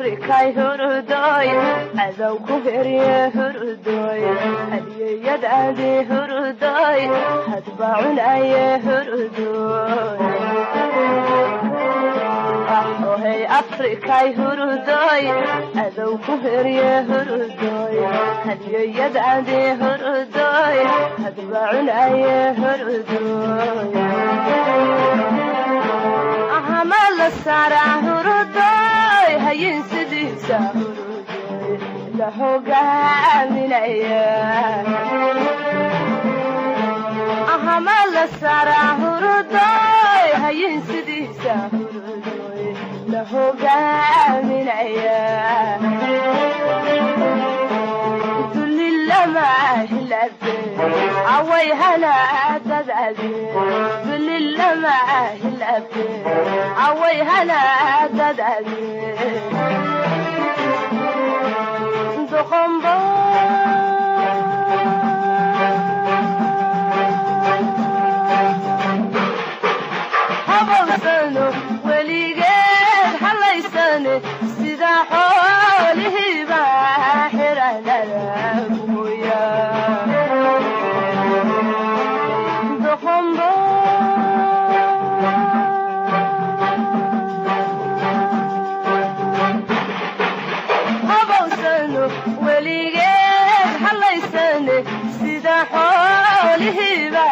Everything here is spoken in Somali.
Afrikay hurudoy, cadow ku herye hurudoy, hadiyeyadaadi hurudoy, hadba cunaye hurudoy. Ohey Afrikay hurudoy, cadow ku herye hurudoy, hadiyeyadaadi hurudoy, hadba cunaye hurudoy. Ahama la saaraa hurudoy, hayin sidiisa hurudoy la hogaaminaya. Ahama la saaraa hurudoy, hayin sidiisa hurudoy la hogaaminaya. Away halaadadaade dulilamahilabe, away halaadadaade doqombo. Habowsano weligeed halaysane, sida xoolihiiba xiranada mooya doqombo. Habowsano weligeed halaysane, sida xoolihiiba